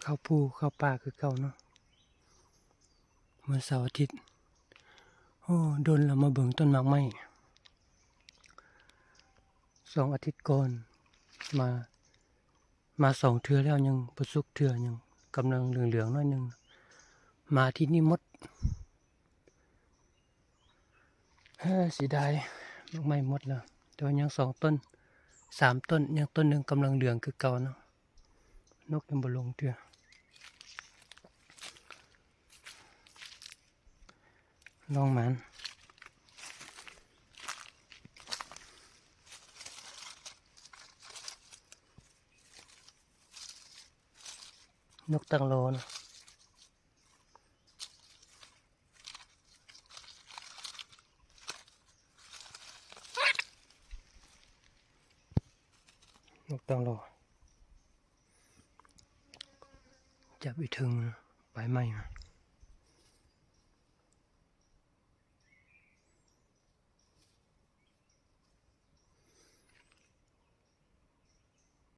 ເຂົ້າພູເຂົ້າປ່າຄືເກົ່າເນາະ ວັນເສົາອາທິດ. ໂອ້ ດົນແລ້ວມາເບິ່ງຕົ້ນໝາກໄມ້ ສອງອາທິດກ່ອນມາ ມາສອງເທື່ອແລ້ວ ຍັງບໍ່ສຸກເທື່ອ ຍັງກຳລັງເຫຼືອງໆໜ້ອຍໜຶ່ງ. ມາອາທິດນີ້ໝົດ. ເອີ ເສຍດາຍ ໝາກໄມ້ໝົດແລ້ວ ແຕ່ວ່າຍັງສອງຕົ້ນ ສາມຕົ້ນ ຍັງຕົ້ນໜຶ່ງກຳລັງເຫຼືອງຄືເກົ່າເນາະ. ນົກຍັງບໍ່ລົງເທື່ອ. ລອງໝານ ນົກຕັ້ງລໍເນາະ. ນົກຕັ້ງລໍ ຈັບອີເທິງ ປາຍໄມ້